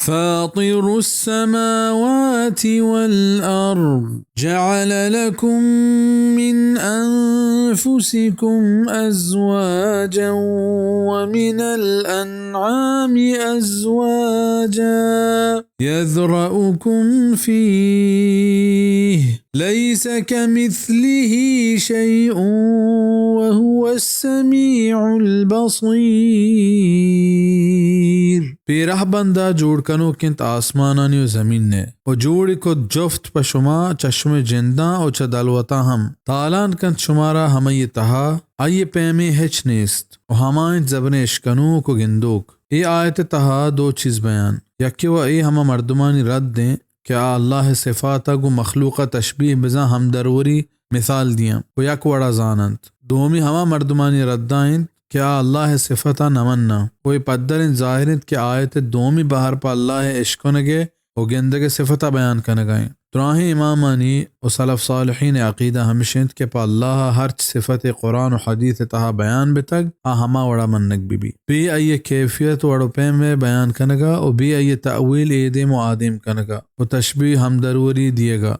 فاطر السماوات والأرض جعل لكم من أنفسكم أزواجا ومن الأنعام أزواجا يذرأكم فيه ليس كمثله شيء وهو السميع البصير۔ پیرہ بندہ جوڑ کنوک انت آسمانانی و زمین ء، و جوڑ کت جفت پہ شما چہ شمئے جنداں و چہ دلوتاں ہم۔ تالان کنت شمارا ہمئی تہا، آئی پیمیں ہچ نیست، و ہما انت زبریں اشکنوک و گندوک۔ اے آیت تہا دو چیز بیان۔ یکے و اے ہما مردمانی رد انت کہ آ اللہ صفاتا گوں مخلوقا تشبیہ بزاں ہمدروری مثال دیاں و یک وڑا زاننت۔ دومی ہما مردمانی ردا انت کہ آ اللہ صفتا نہ مناں و اے پدر انت، ظاہر انت کہ آیت دومی بہر پہ اللہ اشکنگے و گندگے صفتا بیان کنگا انت۔ دراہیں امامانی و سلف صالحین عقیدہ ہمش انت کہ پہ اللہ ہرچ صفت قرآن و حدیث تہا بیان بتگ، آ ہما وڑا منگ بہ بی۔ بے آئی کیفیت وڑ و پیم بیان کنگا و بے آئی تأویل اے دیم و آ دیم کنگا و تشبیہ ہمدروری دیگا۔